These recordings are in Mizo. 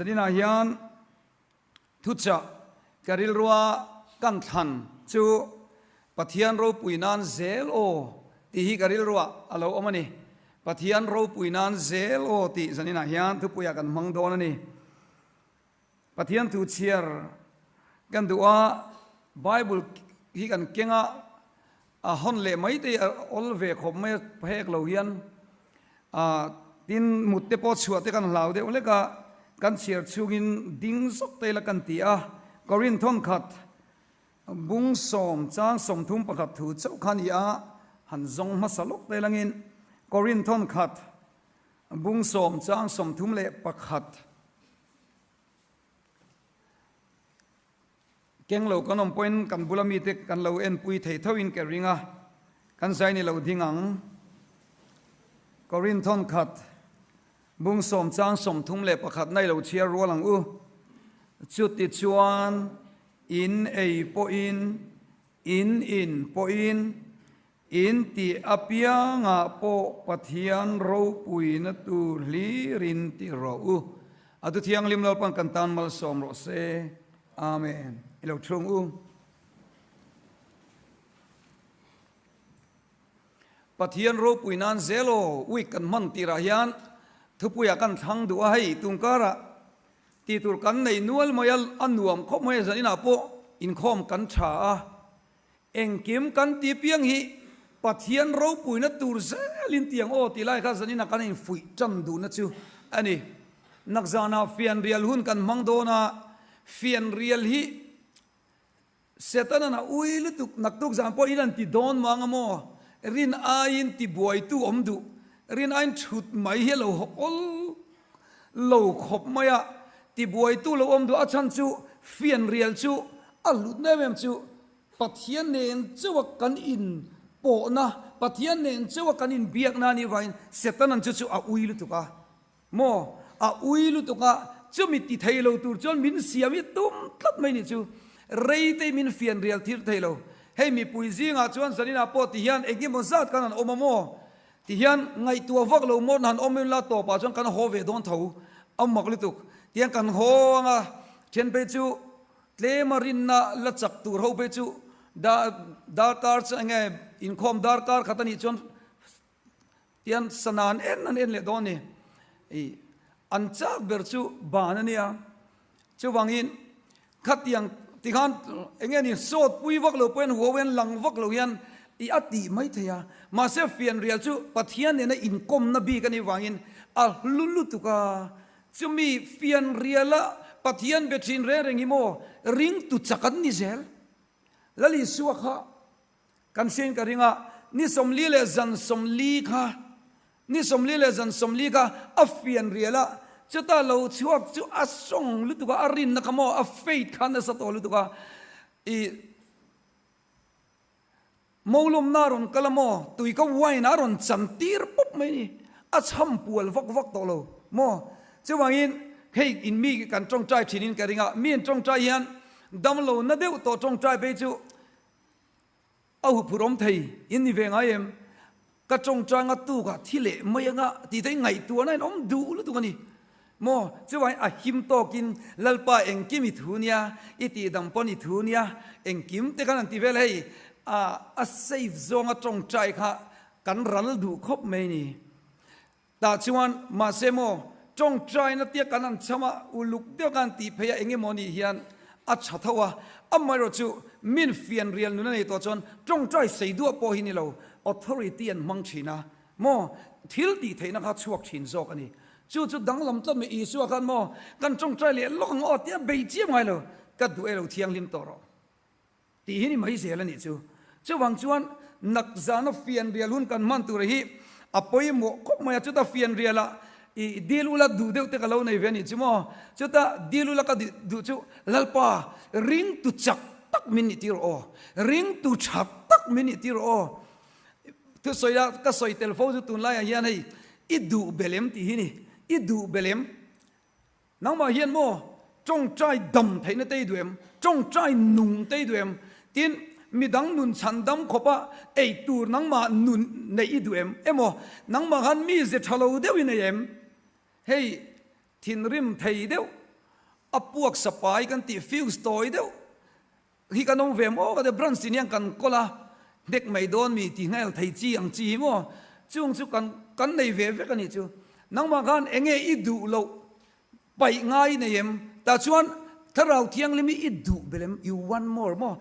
Zaninah hian thuchah ka rilrua kan thlan chu Pathian ropui nan zel aw tih hi ka rilruah a lo awm a ni. Pathian ropui nan zel aw tih zaninah hian thupuiah kan hmang dawn a ni. Pathian thu chhiar kan duh a, Bible hi kan keng a, a hawn leh mai te hi a awl ve khawp mai a, hek lo hian tin mut te pawh chhuah te kan hlau deuh hlek a, kan chhiar chhungin ding zawk te ila kan ti a, Korinth thawnkhat bung sawm chang 31 thu chauh kha a ni a, han zawng hmasa lawk te langin Korinth thawnkhat bung sawm chang 31. Keng lo kan awm pawhin kan bula mite kan lo enpui thei thoin ka ring a, kan zai ni lo ding ang. Korinth thawnkhat bung sawm chang 31 na i lo chhiar rual ang u. Chuti chuan in ei pawhin, in in pawhin, In tih apiangah pawh Pathian ropuina tur hlirin ti rawh u. A thu thianghlim Lalpan kan tan malsawm rawh se. Amen. I lo thung u. Pathian ropui nan zel aw week kan hman tirah hian thupuiah kan thlang duh a hei tungkarah tih tur kan nei nual mai a, a nuam khawp mai a zaninah pawh inkhawm kan tha a. Engkim kan ti piang hi Pathian ropuina tur zelin tiang aw tih lai kha zanina kan infuih tan duhna chu a ni. Nakzanah fianrial hun kan hmang dawn a, fianrial hi Setanan a ui lutuk naktuk zan pawh in an ti dawn mang a maw? Rin aiin tibuaitu awm duh, rin aiin thut mai hi a lo awl lo khawp mai a, tibuaitu lo awm duh a chhan chu fianrial chu a hlutna em em chu Pathian nen chauha kan inpawhna, Pathian nen chauha kan inbiakna a nih vangin Setanan chu chu a ui lutuk a. Maw? A ui lutuk a, chumi ti thei lo tur chuan min siam hi tum tlat mai nih chu. Reitei min fian rial thir thei lo. Hei mipui zingah chuan zaninah pawh ti hian eng emaw zat kan han awm a maw? Ti hian ngaihtuah vak lo maw han awm ila tawpah chuan kan haw ve dawn tho a mak lutuk. Ti hian kan haw ang a, then phei chu Tlema rinna la chak tur ho phei chu darkar chu enge inkhawm darkar khat a nih chuan tian sana an en an en leh dawn a ni. I an chak ber chu ban a nia. Chuvangin khatiang tikhan enge ni sawt pui vak lo pawhin huau hian lang vak lo hian i a tih mai thei a. Mahse fianrial chu Pathian nena inkawmna bik a nih vangin a hlu lutuk a. Chumi fianriala Pathian be thin reng reng hi maw ringtu chak an ni zel. Lal Isua kha kan hriain ka ring a, ni 40 leh zan 40 kha, ni 40 leh zan 40 kha a fianrial a, chuta lo chhuak chu a sawng lutuk a, a rinna kha maw a faith kha nasa tawh lutuk a, i Molawmna a rawn kal a maw? Tui ka wine a rawn chan tir pawp mai ni. A chham pual vak vak tawh lo maw? Chuvangin hei in mi kan tawngtai thin in ka ring a, mi an tawngtai hian damlo na deuh tawh tawngtai phei chu a huphurh awm thei in ni ve ngai em? Ka tawngtai nga tukah thi leh mai anga tih te hi ngaihtuahna in awm duh lutuk a ni. Maw? Chuvangin a him tawkin Lalpa engkim i thu nia, i tihdam pawn i thu nia, engkim te khan an ti vel hei a a safe zawnga tawngtai kha kan ral duh khawp mai ni. Tah chuan mahse maw tawngtaina tia kan han cham a, uluk deuh khan tih phei a eng emaw nih hian a tha tho a, amaherawh chu min fianrial nun a nei tawh chuan tawngtai sei duah pawh hi ni lo, authority an hmang thin a, maw thil tih theihna kha chhuak thin zawk a ni. Chu chu danglam tlat mai Isua khan maw kan tawngtai leh lawk ang aw tia bei chiam ngai lo, ka duh e lo thianghlim tawh rawh tih hi ni mai zel a nih chu. Chuvang chuan nakzana fianrial hun kan hman tur hi a pawimawh khawp mai a, chuta fianrialah i dil ula duh deuh te ka lo nei ve a nih chu maw, chuta dil ula ka duh chu Lalpa ringtu chak tak min nih tir rawh aw, ringtu tha tak min nih tir rawh aw. Thusawi a ka sawi tel fo chu tunlaiah hian hei i duh belem tih hi ni, i duh belem. Nangmah hian maw tawngtai dam theihna te i duh em? Tawngtai nung te i duh em? Tin, midang nun chhan dam khawpa ei tur nangmah nun neih i duh em? Emaw, nangmah khan mi ze tha lo deuh i nei em? Hei thinrim thei deuh. A puak sapai kan tih fuse tawi deuh hi kan awm ve maw ka ti a, branch tin hian kan kawl a, hnek mai dawn mi tih nghel thei chi ang chi hi maw, chung chu kan kan nei ve vek a nih chu. Nangmah khan enge i duh loh paih ngai i nei em? Tah chuan Thlarau Thianghlim hi i duh belh em? You want more maw?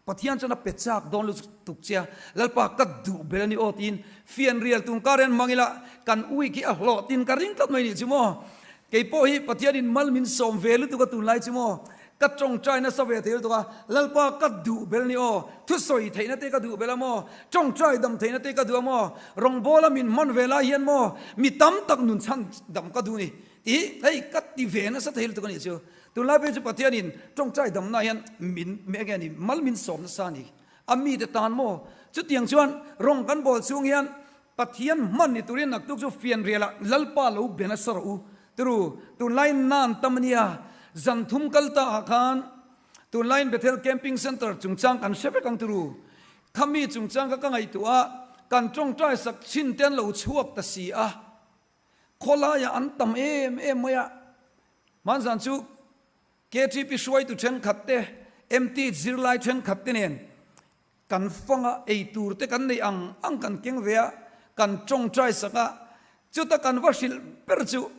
Pathian chuan a pe chak dawn lutuk che a, Lalpa ka duh belh a ni aw tiin fianrial tun kar hian hmang ila kan week hi a hlawh tin ka ring tlat mai nih chu maw. Kei pawh hi Pathianin mal min sawm ve lutuk a tunlai chu maw, ka tawngtai nasa ve thei lutuk a, Lalpa ka duh belh a ni aw, thusawi theihna te ka duh belh a maw, tawngtai dam theihna te ka duh a maw, rawngbawla min hman ve lai hian maw mi tam tak nun chhan dam ka duh a ni tih hei ka ti ve nasa thei lutuk a nih chu. Tunlai phei chu Pathianin tawngtai damna hian min enge a ni, mal min sawm nasa a ni. A mite tan maw? Chutiang chuan rawng kan bawl chhung hian Pathian hman ni turin naktuk chu fianrialah Lalpa lo be nasa rawh u. Turu, tunlai nan tam a nia, zan thum kal ta ah khan tunlaiin Bethel Camping Centre chungchang kan hre vek ang turu. Khami chungchang kha ka ngaihtuah a, kan tawngtai sak chin te an lo chhuak ta si a. Khawlaiah an tam em em mai a, hmanzan chu KTP hruaitu thenkhat te, MT zirlai thenkhat te nen kan fang a, ei tur te kan nei ang ang kan keng ve a, kan tawngtai sak a, chuta kan va hrilh ber chu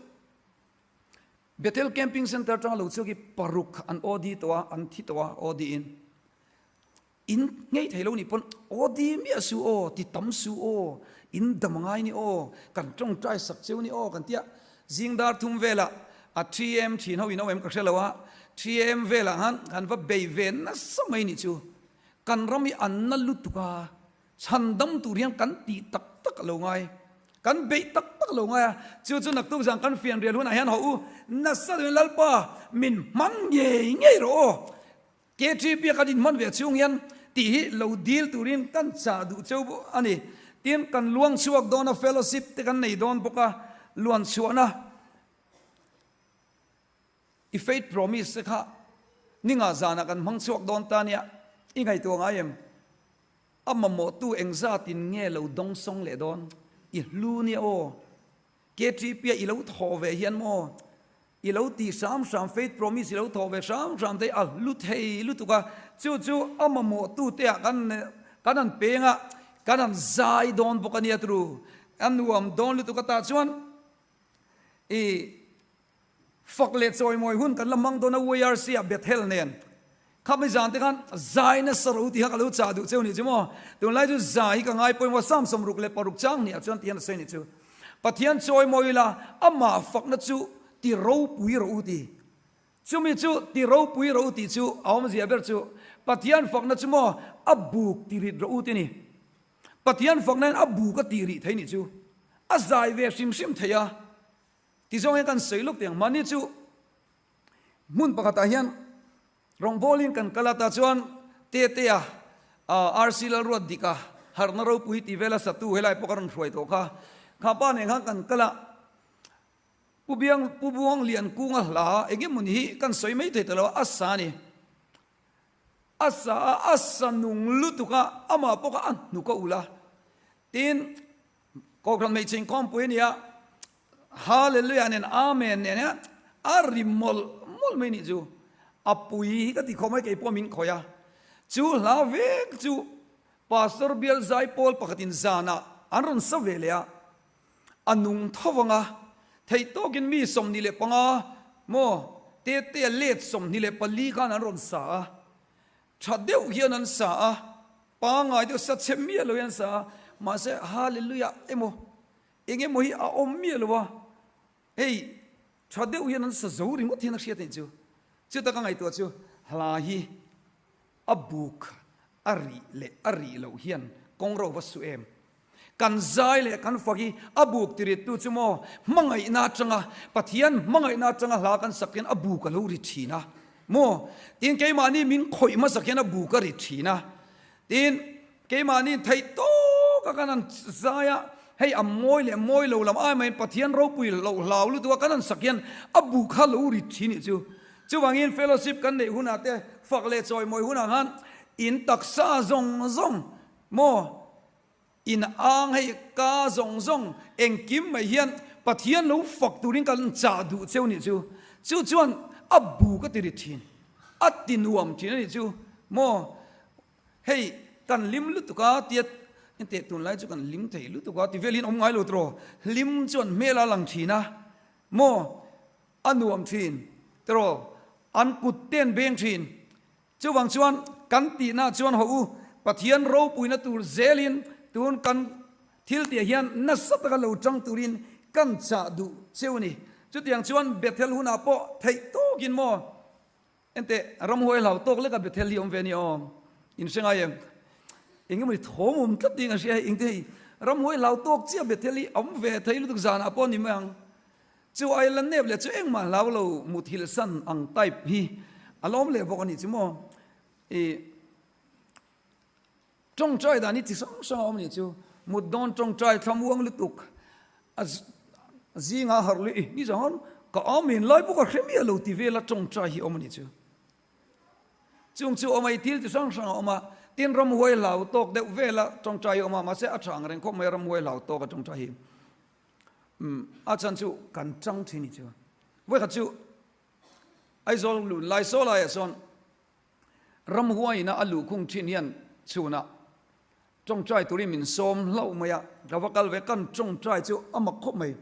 Bethel Camping Centre atanga lo chhuak hi paruk an OD tawh a, an thi tawh a OD in. In ngei thei lo nih pawn aw di miah su aw, ti tam su aw, in dam ngai ni aw, kan tawngtai sak cheu ni aw kan tia. Zing dar thum velah a thi em thin ho in ho em ka hre lo a, thi em velah han kan va bei ve nasa mai nih chu. Kan ram hi an na lutuk a, chhan dam tur hian kan tih tak tak a lo ngai, kan beih tak tak a lo ngai a, chu chu naktuk zan kan fianrial hunah hian hawh u, nasa deuhin Lalpa min hmang ngei ngei rawh aw. KTP a kan inhman ve chhung hian tih hi lo dil turin kan chah duh cheu a ni. Tin, kan luang chhuak dawn a, fellowship te kan nei dawn bawk a, luan chhuahna i faith promise te kha ninga zanah kan hmang chhuak dawn ta nia, i ngaihtuah ngai em? A mamawhtu engzatin nge lo dawngsawng leh dawn? I hlu nia aw. KTP a i lo thawh ve hian maw? I lo ti hram hram, faith promise i lo thawh ve hram hram te a hlu thei lutuk a, chu chu a mamawh tu te ah kan kan han peng a, kan han zai dawn bawk a nia turu, a nuam dawn lutuk a tah chuan i fak leh chawimawi hun kan la hmang dawn a YRC ah Bethel nen. Khami zan te khan zai nasa ro tih kha ka lo chah duh cheu nih chu maw? Tunlai chu zai hi ka ngai pawimawh Psalm 66 chang hnih ah chuan ti hian a sawi nih chu. Pathian chawimawi ila amah fakna chu ti ropui rawh u ti. Chumi chu ti ropui rawh u tih chu a awmzia ber chu Pathian fakna chu maw a buk ti rit rawh u ti ni. Pathian fakna hian a buk a ti rih thei nih chu. A zai ve hrim hrim thei a. Ti zawng hian kan sawi lawk teh ang. Mahni chu Hmun pakhatah hian rawngbawlin kan kal a, tah chuan Tetea, RC Lalruat Dika, Harhna Ropui tih vela satu helai pawh ka rawn hruai tawh kha. Kha pa nen khan kan kal a, Pu Biang, Pu Buang Lian Kunga hla eng emawni hi kan sawi mai thei ta lo a, a sa a ni. A sa a, a sa nung lutuk a, amah pawh kha a hnuk a ulh a. Tin, Kohhran hmeichhe inkhawmpui a ni a, Hallelujah nen Amen nen hian a ri mawlh mawlh mai nih chu. A pui hi ka ti khawp mai kei pawh min khawih a. Chu hla vek chu Pastor Bial Zaipawl pakhatin zanah an rawn sa ve leh a, a nung tho vang a, theih tawkin mi 25 maw Tetea let 24 khan an rawn sa a. Tha deuh hian an sa a, pangai deuh sa chhe miah lo hian an sa a, mahse Hallelujah emaw eng emaw hi a awm miah lo a, hei tha deuh hian an sa zo ringawt hian a hriat anih chu. Chuta ka ngaihtuah chu hla hi a buk a rih leh a rih loh hian kawng ro va su em. Kan zai leh kan fak hi a buk tirittu chu maw hmangaihna atanga Pathian hmangaihna atanga hla kan sak hian a buk a lo ri thin a maw? Tin keimahni min khawih hmasak hian a buk a ri thin a. Tin keimahni theih tawka kan han zai a, hei a mawi leh mawi lo lam ai maiin Pathian ropui loh hlau lutuk a kan han sak hian a buk kha lo ri thin nih chu. Chuvangin fellowship kan neih hunah te fak leh chawimawi hunah khan in taksa zawng zawng maw? In ang hei ka zawng zawng engkim mai hian Pathian lo fak turin kan chah duh cheu nih chu. Chu chuan a bu ka ti ri thin, a ti nuam thin a nih chu maw. Hei kan hlim lutuk a tia enteh tunlai chu kan hlim thei lutuk a ti velin awm ngai lo tiraw, hlim chuan hmel a lang thin a maw, a nuam thin tiraw, an kut te an beng thin. Chuvang chuan kan tihna chuan haw u, Pathian ropuina tur zelin tun kan thil tihah hian nasa taka lo tang turin kan chah duh cheu a ni. Chutiang chuan Bethel hunah pawh theih tawkin maw Enteh, ramhuai hlau tawk leka Bethel hi awm ve a ni aw. In hre ngai em? Eng emaw ni thawm awm tlat ding an hria hei, engte hei, ramhuai hlau tawk chiah Bethel hi awm ve thei lutuk zanah pawh a ni mai ang. Chu ai la nep leh chu engmah hlau lo muthilh san ang type hi a la awm leh bawk a nih chu maw. I. Tawngtai dan hi chi hrang hrang a awm nih chu. Mut dawn tawngtai thlamuang lutuk a zinga harh leh i ni zan ka amen lai bawk a hre miah lo ti vela tawngtai hi awm a nih chu. Chung chu awm a i thil chi hrang hrang a awm a, tin ramhuai hlau tawk deuh vela tawngtai hi a awm a, mahse a tha ang reng khawp mai a ramhuai hlau tawk a tawngtai hi. Umm a chhan chu kan tang thin nih chu. Vawikhat chu Aizawl lun lai saw laiah sawn Ramhuaiin a luhkhung thin hian chhunah tawngtai turin min sawm hlauh mai a, ka va kal ve, kan tawngtai chu a mak khawp mai.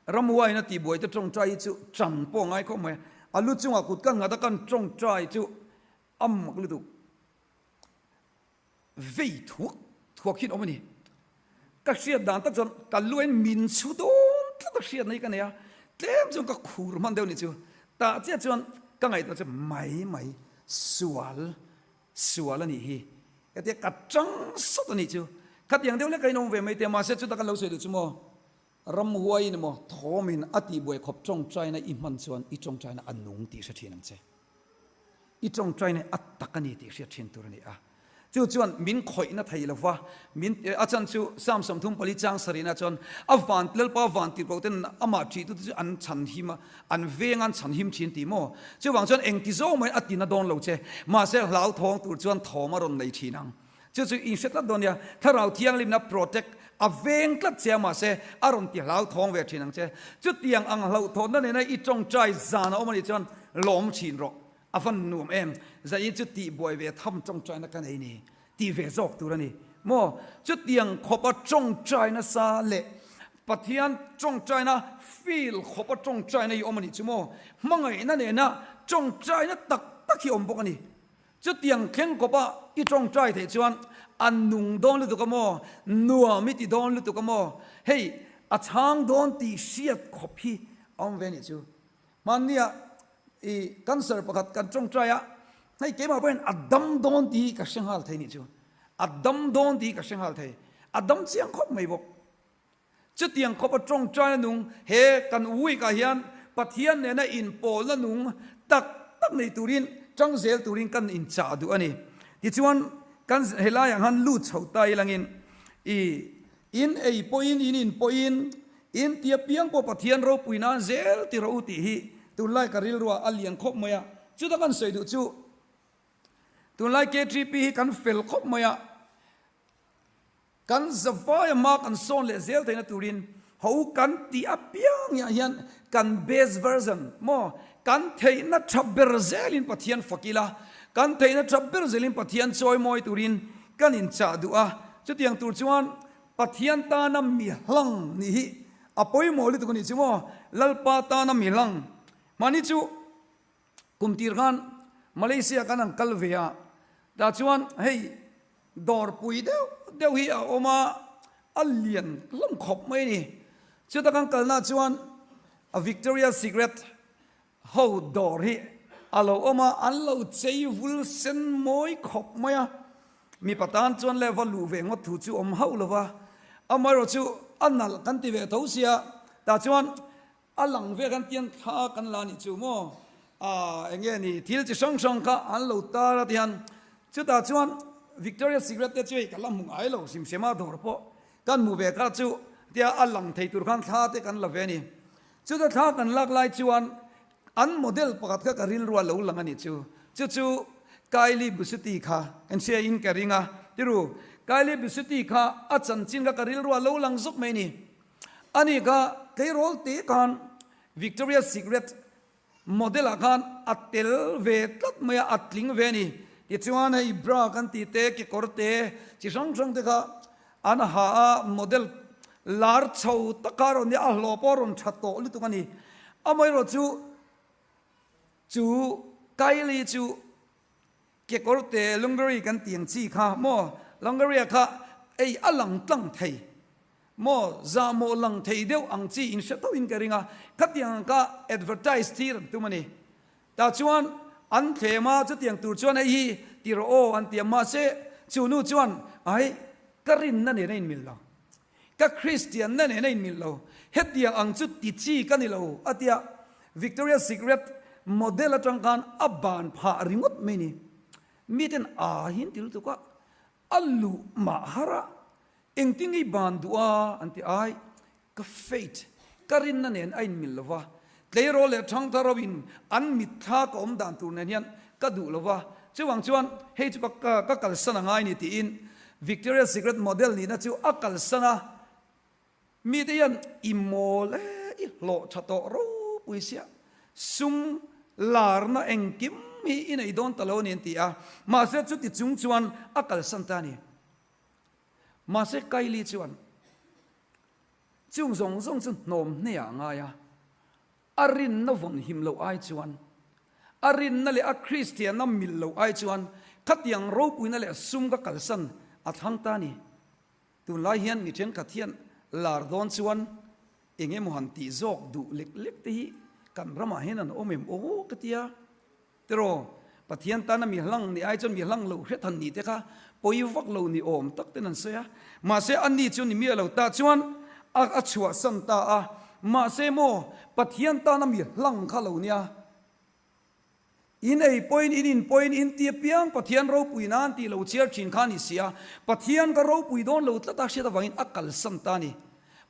Ramhuaiin a tihbuai te tawngtai hi chu chan pawh a ngai khawp mai a, a lu chungah kut kan nghat a kan tawngtai chu a mak lutuk. Vei thuak thuak hian awm a ni. Ka hriat dan tak chuan ka luain min chhu dawn tlat a hriatna hi ka nei a, tlem chuan ka khur hman deuh ni chu. Tah chiah chuan ka ngaihtuah chu mai mai sual sual a nih hi. Ka tia ka tang sawt a nih chu. Khatiang deuh lek ka inawm ve mai te mahse chuta kan lo sawi duh chu maw ramhuaiin emaw thawmin a tihbuai khawp tawngtaina i hman chuan i tawngtaina a nung tih hre thin ang che. I tawngtaina a tak a ni tih hriat thin tur a ni a. Chu chuan min khawihna thei lo va, min a chan chu Psalm 34 chang sarihna chuan a van Lalpa van tirhkoh ten amah ṭihtute chu an chhan him a, an veng a an chhan him thin tih maw? Chuvang chuan engti zawng maiin a tina dawn lo che, mahse hlauthawng tur chuan thawm a rawn nei thin ang. Chu chu in hre tlat dawn nia, Thlarau Thianghlimna protect a veng tlat che a mahse a rawn ti hlauthawng ve thin ang che. Chutiang ang hlauhthawnna nena i tawngtai zan a awm a nih chuan lawm thin rawh. A van nuam em? Zain chu tihbuai ve tham tawngtaina ka nei ni tih ve zawk tur a ni maw? Chutiang khawpa tawngtai nasa leh Pathian tawngtaina feel khawpa tawngtaina hi awm a nih chu maw? Hmangaihna nena tawngtaina tak tak hi awm bawk a ni. Chutiang thleng khawpa i tawngtai theih chuan a nung dawn lutuk a maw? Nuam i ti dawn lutuk a maw? Hei a chhang dawn tih hriat khawp hi a awm ve a nih chu. Hmannia i cancer pakhat kan tawngtai a, hei keimah pawhin a dam dawn tih hi ka hre nghal thei nih chu. A dam dawn tih hi ka hre nghal thei. A dam chiang khawp mai bawk. Chutiang khawp a tawngtaina nung he kan week ah hian Pathian nena inpawlna nung tak tak nei turin tang zel turin kan inchah duh a ni. Tichuan kan helai ang han lut chho ta ilangin i In ei pawhin, in in pawhin, in ti apiang pawh Pathian ropui nan zel ti rawh u tih hi tunlai ka rilruah a lian khawp mai a. Chuta kan sawi duh chu tunlai KTP hi kan fel khawp mai a, kan zavaia hma kan sawn leh zel theihna turin ho kan tih apiang hiah hian kan best version maw kan theihna tha ber zelin Pathian fak ila, kan theihna tha ber zelin Pathian chawimawi turin kan inchah duh a, chutiang tur chuan Pathian tana mi hlang nih hi a pawimawh lutuk a nih chu maw? Lalpa tana mi hlang. Mahni chu kum tir khan Malaysia kan han kal ve a, tah chuan hei dawrpui deuh deuh hi a awm a, a lian hlawm khawp mai a ni. Chuta kan kalna chuan a Victoria Secret Ho dawr hi a lo awm a, an lo chei vul sen mawi khawp mai a, mipa tan chuan le va luh ve ngawt thu chu awm hauh lo va, amaherawh chu a nalh kan ti ve tho sia, tah chuan a lang ve khan tiang thla kan la nih chu maw, ah eng nge ni thil chi hrang hrang kha an lo tar a tihian chutah chuan Victoria Secret te chu hei ka la hmu ngai lo hrim hrim a dawr pawh kan hmu ve kha chu tia a lang thei tur khan thla te kan la ve a ni. Chuta thla kan lak lai chuan an model pakhat kha ka rilru a lo lang a nih chu. Chu chu Kylie Busuti kha kan hria in ka ring a, tiru Kylie Busuti kha a chanchin kha ka rilru a lo lang zawk mai a ni. Ani kha tleirawl te khan Victoria's Secret. Model ah khan a tel ve tlat mai a, a tling ve a ni. Tichuan hei bra kan tih te, kekawr te, chi hrang hrang te kha an ha a, model lar chho taka rawn nia, a hlawh pawh a rawn tha tawh lutuk a ni. Amaherawh chu chu Kylie chu kekawr te lingerie kan tih ang chi kha maw, lingerie kha ei a lang tlang thei Maw zahmawh lang thei deuh ang chi in hre tho in ka ring a, khatiang ang kha advertise tir an tum a ni. Tah chuan an thlem a, chutiang tur chuan hei hi ti rawh aw an ti a, mahse chu nu chuan ai ka rinna nen a inmil lo, ka Kristianna nen a inmil lo, hetiang ang chu ti chi ka ni lo a ti a, Victoria's Secret model atang khan a ban phah ringawt mai ni. Miten a hi an ti lutuk a, A luh mah har a, engtin nge i ban duh a? an ti ai. Ka faith, ka rinna nen a inmil lo va, tleirawl leh thangthar ho in an mitthla ka awm dan tur nen hian ka duh lo va, chuvang chuan hei chu ka ka kalsan a ngai ni tiin Victoria's Secret model nihna chu a kalsan a. Mite hian i mawl e, i hlawh tha tawh ropui sia, sum larna engkim hi i nei dawn ta lo a ni an ti a, mahse chuti chung chuan a kalsan ta a ni. Mahse Kylie chuan chung zawng zawng chu hnawm hnehah a ngai a, a rinna vawn him loh ai chuan, a rinna leh a Kristianna mil loh ai chuan khatiang ropuina leh sum ka kalsan a thlang ta a ni. Tunlai hian mi thenkhat hian lar dawn chuan eng emaw han tih zawk duh lek lek te hi kan ramah hian an awm em aw ka ti a. Tiraw, Pathian tana mi hlang nih ai chuan mi hlang lo hret han nih te kha pawi vak lo ni awm tak ten an sawi a. Mahse a ni chu ni miah lo ta chuan a a chhuahsan ta a. Mahse maw Pathian tana mi hlang kha lo nia. In ei pawhin, in in pawhin, in ti apiang Pathian ropui nan tih lo chhiar thin kha a ni si a, Pathian ka ropui dawn lo tlat a hriat avangin a kalsan ta a ni.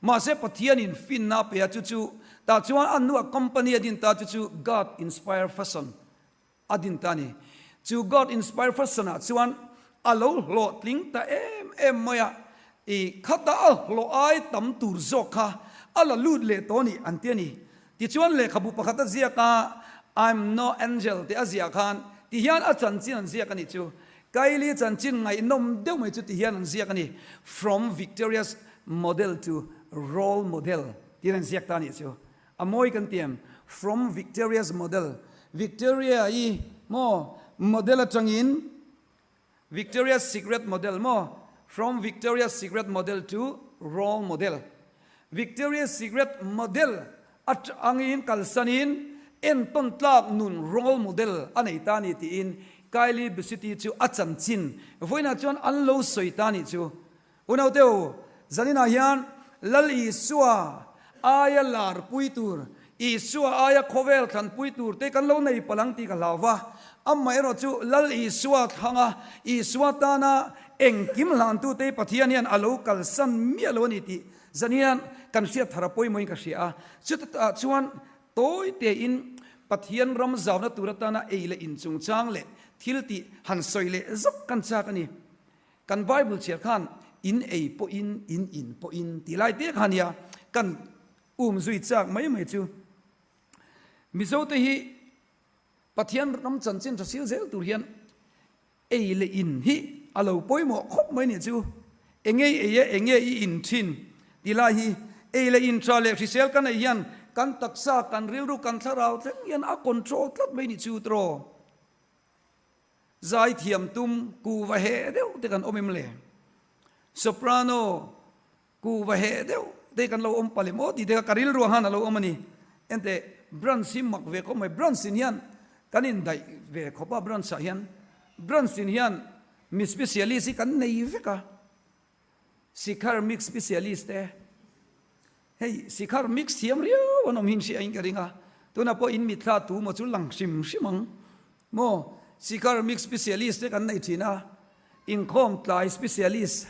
Mahse Pathianin finna a pe a, chu chu tah chuan a hnuah company a din ta, chu chu God Inspire Fashion a din ta a ni. Chu God Inspire Fashion ah chuan a lo hlawhtling ta em em mai a, i khata a hlawh ai tam tur zawk kha a la lut leh tawh a ni an ti a ni. Tichuan lehkhabu pakhat a ziak a, I'm no angel tih a ziah khan ti hian a chanchin an ziak a nih chu. Kylie chanchin ngaihnawm deuh mai chu ti hian an ziak a ni, From Victoria's model to role model tiin an ziak ta a nih chu. A mawi kan ti em? From Victoria's model, Victoria-i maw model atangin Victoria's Secret model maw? From Victoria's Secret model to role model. Victoria's Secret model atangin kalsanin entawn tlak nun role model a nei ta a ni tiin Kylie Busiti chu a chanchin vawiinah chuan an lo sawi ta a nih chu. Unauteu, zaninah hian Lal Isua aia larpui tur, Isua aia khawvel thlanpui tur te kan lo nei palh ang tih ka hlau va. Amaherawh chu Lal Isua thlanga Isua tana engkim hlantute Pathian hian a lo kalsan miah lo a ni tih zanin hian kan hriat thar a pawimawhin ka hria a. Chutah chuan tawi tein Pathian ram zauna tur atana ei leh in chungchang leh thil tih han sawi leh zauh kan chak a ni. Kan Bible chhiar khan in ei pawhin in in pawhin tih lai te kha nia kan um zui chak mai mai chu. Mizo te hi Pathian ram chanchin tha sil zel tur hian ei leh in hi a lo pawimawh khawp mai nih chu. Enge i ei a enge i in thin tih lai hi ei leh in tha leh hrisel kan ei hian kan taksa kan rilru kan thlarau thleng hian a control tlat mai nih chu tiraw. Zaithiam tum kuhva heh deuh te kan awm em le? Soprano kuhva heh deuh te kan lo awm palh em aw tih te kha ka rilru ang khan a lo awm a ni. Enteh branch hi mak ve khawp mai, branch in hian kan indaih ve khawp a branch ah hian branch in hian mi specialist hi kan nei vek a. Sikhar mix specialist te hei sikhar mix thiam riau an awm hin hria in ka ring a tunah pawh in mitthla tu maw chu lang hrim hrim ang maw sikhar mix specialist te kan nei thin a inkhawm tlai specialist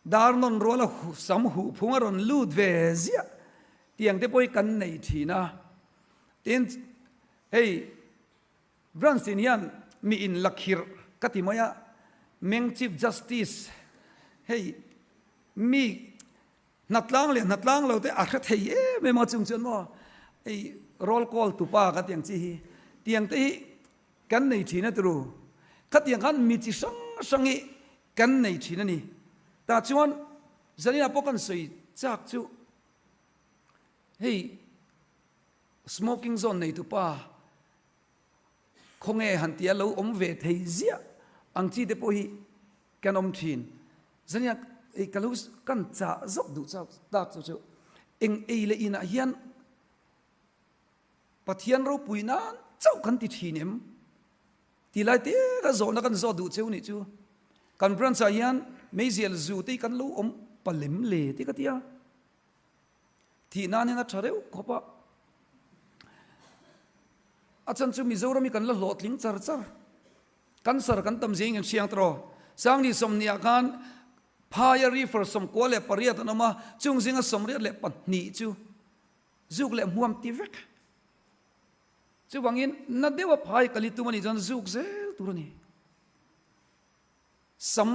dar nawn ruala sam huh phung a rawn lut ve ziah tiang te pawh hi kan nei thin a tin hei Branch in hian mi in la khirh ka ti mai a, Meng Chief Justice hei mi hnatlang leh hnatlang lo te a hre thei em em a chung chuan maw hei Roll call tupa ka tiang chi hi tiang te hi kan nei thin a turu. Khatiang khan mi chi hrang hrang hi kan nei thin a ni. Tah chuan Zaninah pawh kan sawi chak chu hei smoking zone nei tupa khawnge han tia lo awm ve thei ziah ang chi te pawh hi kan awm thin. Zaninah ei ka lo kan chah zawk duh chak tak chu chu eng ei leh inah hian Pathian ropui nan chauh kan ti thin em? Ti lai te ka zawhna kan zawh duh cheu nih chu. Kan branch ah hian meizial zu te hi kan lo awm palem le te ka ti a. Thih nan hian a tha reuh khawp a. A chan chu Mizoram hi kan la hlawhtling char char. Cancer kan tam zing in hriang tawh. Sangni sawmhnih ah khan phaia reefer 98 an awm a, chung zinga 82 chu Zuk leh hmuam ti vek. Chuvangin na deuha phai kal i tum a nih chuan zuk zel tur a ni. Sam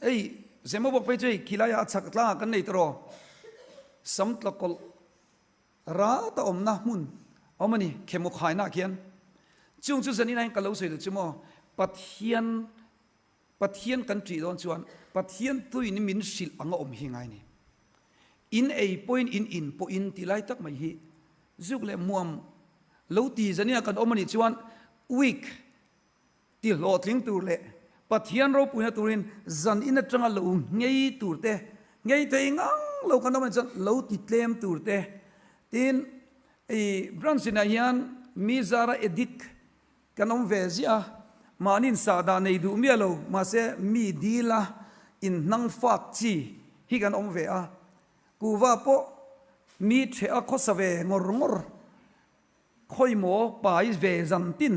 hei Zemabawk phei chu hei khilaiah a chhak tlangah kan nei tawh. Sam tla kawlh rat a awmna hmun a awm a ni khemaw khainaah khian. Chung chu zanin ah hian ka lo sawi duh chu maw Pathian Pathian kan ṭih dawn chuan Pathian tuin min hrilh anga awm hi ngai ni. In ei pawhin in in pawhin tih lai tak mai hi zuk leh muam lo ti zania kan awm a nih chuan week ti hlawhtling tur leh Pathian ropuina turin zan in atanga lo nghei tur te, nghei thei ngang lo kan awm a nih chuan lo ti tlem tur te tin i branch inah hian mi zara addict Kan awm ve ziah a, mahniin sahdah nei duh miah lo, mahse mi dila inhnang fak chi hi kan awm ve a, kuhva pawh mi ṭheh a khawsa ve ngawr ngawr, khawimaw pai ve zan tin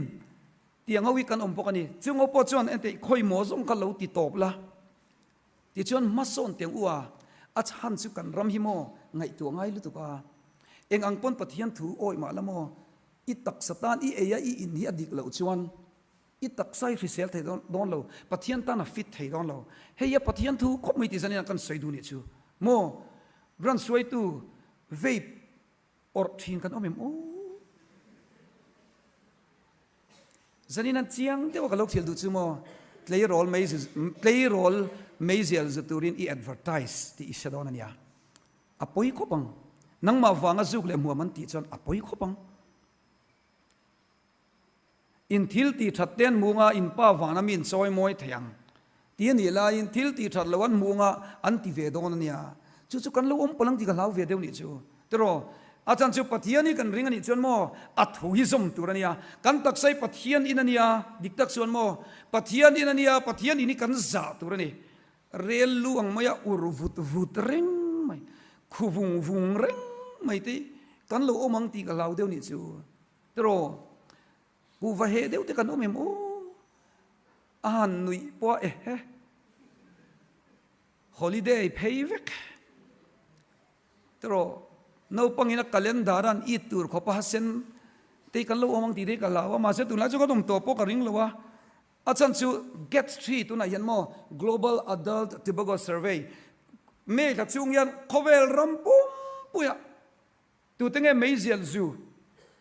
tiang ho hi kan awm bawk a ni. Chung ho pawh chuan enteh khawimaw zawng kha lo ti tawp la, tichuan hmasawn tiang u a, a chhan chu kan ram hi maw ngaihtuah ngai lutuk a, eng ang pawn Pathian thu awih mah la maw, I taksa tan i ei a i in hi a dik loh chuan i taksa hi hrisel thei dawn lo, Pathian tan a fit thei dawn lo. Hei a Pathian thu khawp mai tih zanin a kan sawi duh nih chu maw? Ran suaitu vape awrh thin kan awm em aw? Zanin an chiang deuh a ka lo thil duh chu maw? Tleirawl mei tleirawl meizial zu turin i advertise tih i hre dawn a nia. A pawi khawp ang. Nangmah vanga zuk leh hmuam an tih chuan a pawi khawp ang. In thil tih that te an hmuh anga in pa vana mi in chawi mawi thei ang tih a nih laiin thil tih that lo an hmuh anga an ti ve dawn a nia. Chu chu kan lo awm palh ang tih ka hlau ve deuh nih chu. Tiraw? A chan chu Pathian hi kan ring a nih chuan maw a thu hi zawm tur a nia. Kan taksa hi Pathian in a nia, dik tak chuan maw Pathian in a nia, Pathian in hi kan zah tur a ni. Rel lu ang maia ur vut vut reng mai, khu vung vung reng mai te kan lo awm ang tih ka hlau deuh nih chu. Tiraw, kuhva heh deuh te kan awm em aw? A han nuih pawh a ehe. Holiday phei vek. Tiraw, naupangin a calendar a an it tur khawpa hasen te kan lo awm ang tih te ka hlau a, mahse tunlai chu kan awm tawh pawh ka ring lo a. A chhan chu GATS hri tunah hian maw Global Adult Tobacco Survey May thla chhung hian khawvel ram pumpuiah tute nge meizial zu,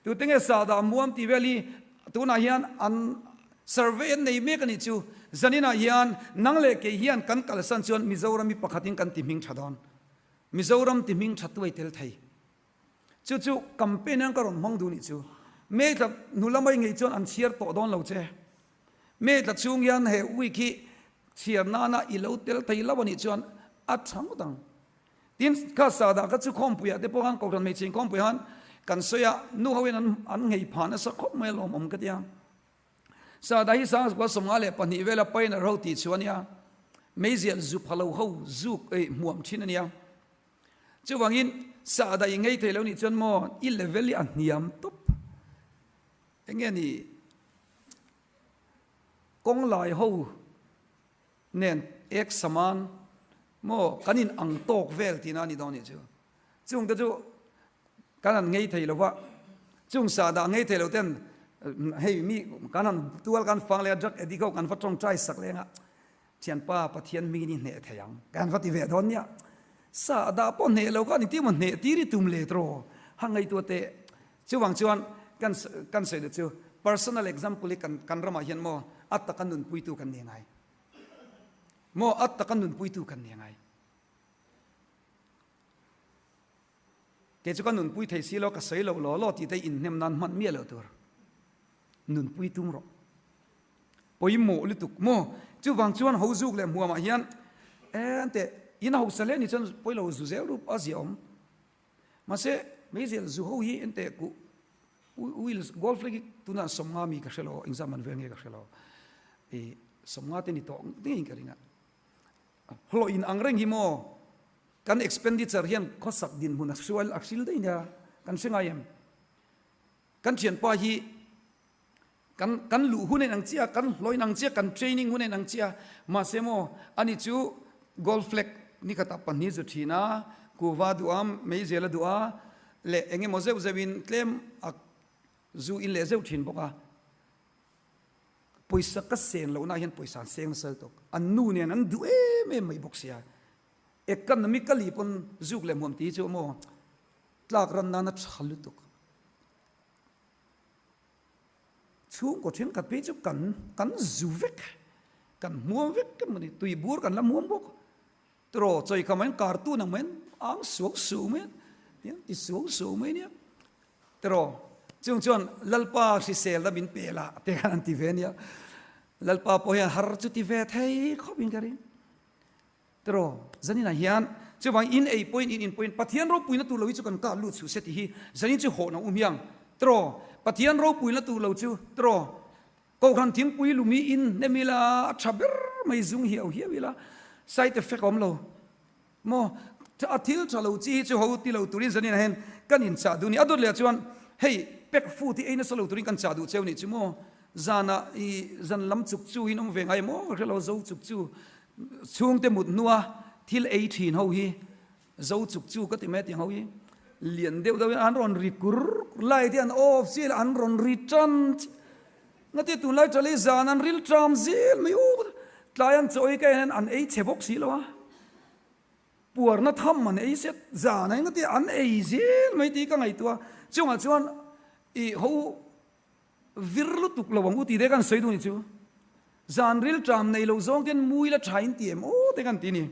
tute nge sahdah muam tih vel hi tunah hian an survey an nei mek a nih chu. Zaninah hian nang leh kei hian kan kalsan chuan Mizoram hi pakhatin kan ti hming tha dawn. Mizoram ti hming tha tuai tel thei. Chu chu campaign hian ka rawn hmang duh nih chu. May tla hnu lama i ngei chuan an chhiar tawh dawn lo che. May tla chhung hian he week hi chhiar nana i lo tel thei lo a nih chuan a tha ngawt ang. Tin, kha sahdah kha chu khawmpuiah te pawh khan Kohhran hmeichhe inkhawmpui khan kan sawi a, nu ho in an nghei phah nasa khawp mai a lawmawm ka ti a. Sahdah hi Sangzukua 52 vela pioneer ho tih chu a nia. Meizial zu pha lo ho zuk ei hmuam thin a nia. Chuvangin sahdah i ngei thei lo nih chuan maw i level hi a hniam tawp. Enge ni kawng lai ho nen ek saman maw kan in ang tawk vel tihna a ni dawn nih chu. Chung te chu kan han ngei thei lo va, chung sahdah ngei thei lo ten hei mi kan han tual kan fang leh a drug addict ho kan va tawngtai sak leng a, Thianpa Pathian hmingin i hneh thei ang kan va ti ve dawn nia. Sahdah pawh hneh lo kha ni ti maw hneh tir i tum let rawh ha ngaihtuah teh. Chuvang chuan. kan kan sawi duh chu personal example hi kan kan ramah hian maw a taka nunpuitu kan ni ngai. Maw a taka nunpuitu kan ni ngai. Kei chu ka nunpui thei si lo, ka sawi loh law law tih te inhnem nan hman miah loh tur. Nunpui tum rawh. Pawimawh lutuk maw? Chuvang chuan ho zuk leh hmuamah hian en teh in hausa hle ni chuan pawilo zu zel rup a zia awm. Mahse meizel zu ho hi en teh kuh wheels golf hi tunah sawmnga mi ka hre lo, engzah man vel nge ka hre lo. I sawmnga te ni tawh ngeiin ka ring a. Hlawh in ang reng hi maw? Kan expenditure hian khawsak dinhmun a hrual a hril daih nia kan hre ngai em? Kan thianpa hi kan kan luh hun a inang chiah a, kan hlawh a inang chiah a, kan training hun a inang chiah a, mahse maw ani chu gold flag nikhatah pahnih zu thin a, kuva duh a, meizel a duh a, leh eng emaw zeuh zeuhin tlem a zu in leh zeuh thin bawk a. Pawisa ka seng lohna hian pawisa an seng nasa lutuk, an nu nen an duh em em mai bawk sia. Economically pawn zuk leh hmuam tih hi chu maw tlak ran nana tha lutuk. Chhungkaw thenkhat phei chu kan kan zu vek, kan hmuam vek emaw ni, tui bur kan la hmuam bawk. Tiraw chawi kha mai cartoon ang mai ang suau suau mai a, ti suau suau mai nia. Tiraw chung chuan Lalpa hrisel la min pe la te khan an ti ve nia. Lalpa pawh hian har chu ti ve thei khawp in ka ring. Tiraw, zaninah hian chuvang in ei pawhin in in pawhin Pathian ropuina tur lo hi chu kan kah lut suh se tih hi zanin chu hawhna um hiang. Tiraw, Pathian ropuina tur lo chu tiraw, Kohhran thingpui lumi in hnem ila a tha ber mai zung hiau hiau ila side effect a awm lo maw? A thil tha lo chi hi chu ho ti lo turin zaninah hian kan inchah duh a ni. A dawt leh ah chuan hei pack food hi ei nasa lo turin kan chah duh cheu nih chu maw? Zanah i zan lam chuk chu in awm ve ngai maw? Ka hre lo zo chuk chu Chhungte mut hnua thil ei thin ho hi zo chuk chu ka ti mai tiang ho hi lian deuh deuh in an rawn ri kur kur lai te an off chiah ila an rawn ri tan chiah ngati tunlai tali zan an ril tram zel mai u tlai an chaw ei ka en an ei chhe bawk si lo a puarna tham an ei set zan a engati an ei zel mai tih ka ngaihtuah chungah chuan i ho Vir lutuk lo ang u tih te kan sawi duh ni chu. Zan rilṭam nei lo zawng ten mui la ṭha in ti em aw te kan ti ni.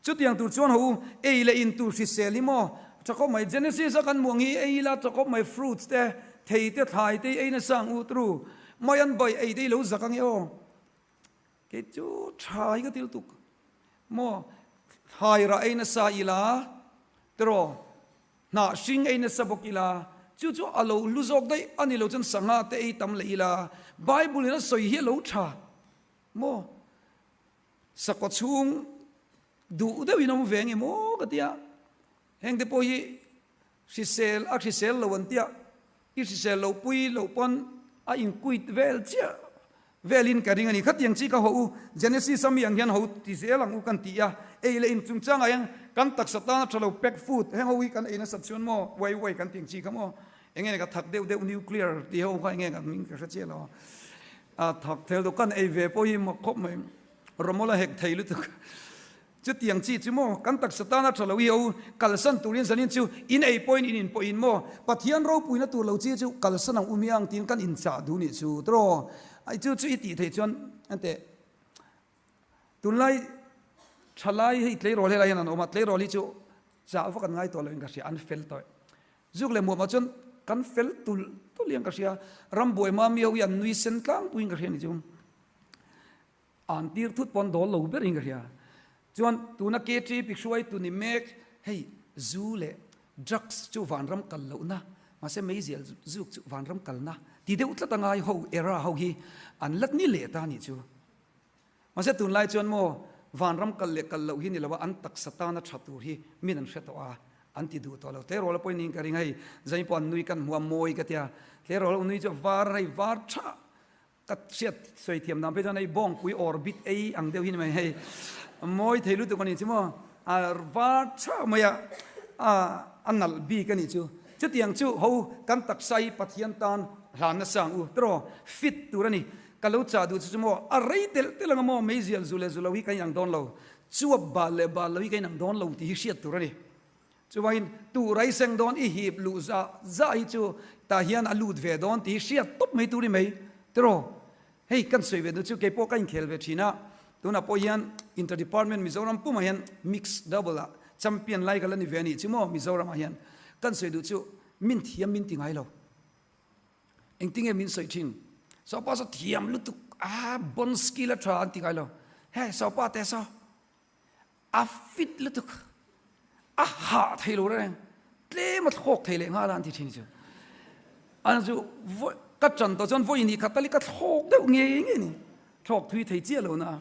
Chutiang tur chuan ho u, ei leh in tur hrisel hi maw ṭha khawp mai. Genesis a kan hmuh ang hi ei ila ṭha khawp mai fruits te, thei te, thlai te hi ei nasa ang u tru. Mai an bai ei te hi lo zak ang e aw. Kei chu tha hi ka ti lutuk maw thlai rah ei nasa ila tiraw hnah hring ei nasa bawk ila chu chu a lo hlu zawk daih a ni lo chuan sangha te ei tam leh ila Bible in a sawi hi a lo tha maw sakawt chhung duh deuhin a awm ve nge maw ka tia heng te pawh hi Hrisel a hrisel lo an tia, i hrisel lo pui loh pawn a inkuit vel chiah velin ka ring a ni. Khatiang chi ka haw u, Genesis a mi ang hian ho ti zel ang u kan ti a, ei leh in chungchangah hian kan taksa tana tha lo pack food heng ho hi kan ei nasat chuan maw uai uai kan ti ang chi kha maw enge ni ka thak deuh deuh nuclear tih ho kha enge ka hming ka hre chiah lo a, thak thel deuh kan ei ve pawh hi mak khawp mai, rawmawl a hek thei lutuk. Chutiang chi chu maw kan taksa tana tha lo i ho kalsan turin zanin chu in ei pawhin in inpawhin maw Pathian ropuina tur lo chi chu kalsan ang u miang tiin kan inchah duh nih chu tiraw ai chu chu i tih theih chuan enteh tunlai thalai hei tleirawl helai hian an awm a tleirawl hi chu chah vak an ngai tawh lo in ka hria an fel tawh zuk leh muamah chuan kan fel tulh tulh hian ka hria rambuai mami ho hi an nui sen tlangpuiin ka hria ni chu. An tir thut pawn dawl lo ber in ka hria. Chuan tuna KTP hruaitu ni mek hei zu leh drugs chu vanram kal lohna mahse meizial zuk chu vanram kalna ti deuh tlat a ngai ho era ho hi an la ni leh ta nih chu. Mahse tunlai chuan maw vanram kal leh kal loh hi ni lo a an taksa tana tha tur hi min an hre tawh a an ti duh tawh lo. Tleirawl pawhin niin ka ring hei zai pawh an nui kan hmu a mawi ka tia tleirawl ho nui chu a var hei var tha Ka hriat sawi thiam dan phei chuan hei bawngpui orbit ei ang deuh hi ni mai hei mawi thei lutuk a nih chu maw a var chhak mai a a nalh bik a nih chu chutiang chu ho kan taksa hi Pathian tan hlan nasa ang u tiraw fit tur a ni ka lo chah duh chu chu maw a rei telh telh ang a maw meizial zu leh zu lo hi ka inang dawn lo chuap bal leh bal lo hi ka inang dawn lo tih hi hriat tur a ni. Chuvangin tuh rai seng dawn i hip luh zah zah hi chu Tah hian a lut ve dawn tih hi hriat tawp mai tur i mai tiraw? Hei kan sawi ve duh chu kei pawh ka inkhel ve thin a, tunah pawh hian Inter Department Mizoram pumah hian Mix Double ah Champion lai ka la ni ve a nih chu maw Mizoram ah hian kan sawi duh chu min thiam min ti ngai lo. Engtinge min sawi thin? Sawpa saw thiam lutuk a bon skill a tha an ti ngai lo. He sawpa te saw A fit lutuk, a hah thei lo reng, tlem a thlawk thei leh nghal a an ti thin chu. An chu ka tan tawh chuan vawi ni khat tal hi ka thlawk deuh ngei ngei ni. Thlawk thui thei chiah lo na.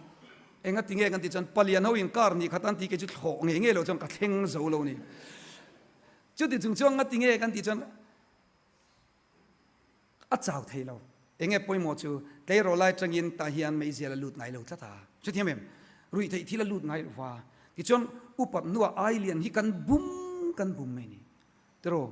Enga ti nge kan tih chuan palian ho in kar ni khat an ti kei chu thlawh ngei ngei lo chuan ka thleng zo lo ni. Chuti chung chuan nga ti nge kan tih chuan A chau thei lo. Enge pawimawh chu tleirawl lai tangin tah hian meizial a lut ngai lo tlat a. Hrethiam em? Ruih theih thil a lut ngai lo va. Tichuan upat hnuah ai lian hi kan bum kan bum mai ni. Tiraw?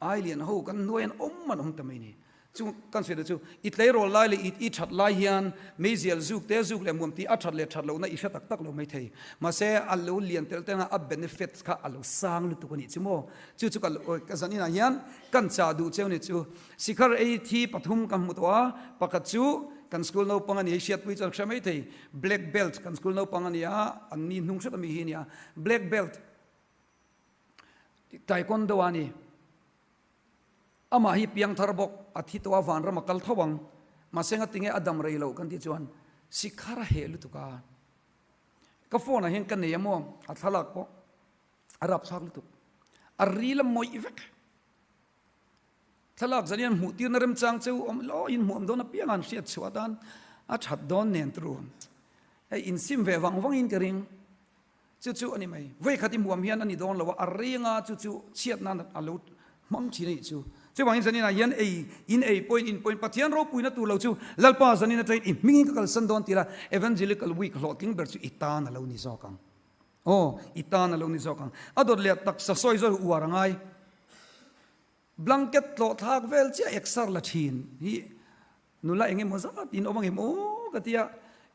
Ai lian ho kan hnuai an awm an awm ta mai ni. Chu kan sawi duh chu i tleirawl lai leh i that lai hian meizial zuk te zuk leh muam tih a that leh that lohna i hre tak tak lo mai thei. Mahse a lo lian telh telh a a benefits kha a lo sang lutuk a nih chu maw? Chu chu ka zan inah hian Kan chah duh cheu ni chu Sikhar ei thi pathum ka hmu tawh a, pakhat chu kan school naupang a ni, hei hriatpui chuan hre mai thei, black belt kan school naupang a ni a, an ni hnung hret ami hi a ni a, black belt taekwondo a ni, amah hi piangthar bawk, a thi tawh a vanram a kal tho ang, mahse ngatinge a dam rei loh kan tih chuan Sikhar a heh lutuk a, ka phone ah hian ka nei a maw a thlalak pawh. A rapthlak lutuk. A ril a mawih vek. Thlalak zan hian hmuh tirna remchang cheu awm lo in hmuam dawn apiang an hriat chhuah atan a that dawn nen turu. Hei insim ve vang vangin ka ring. Chu chu a ni mai. Vawi khat i hmuam hian a ni dawn lo a, a ringa chu chu chhiat nan a lo hmang thin a nih chu. Chuvangin zaninah hian ei in ei pawhin in pawhin Pathian ropuina tur lo chu Lalpa zanin atangin i hmingin ka kalsan dawn tih la Evangelical Week hlawhtling ber chu i tan a lo ni zawk ang. Aw, i tan a lo ni zawk ang. A dawt leh taksa sawi zawi uar a ngai. Blanket tlawh thlak vel chiah exer la thin hi nula eng emaw zat in awm angem aw ka ti a,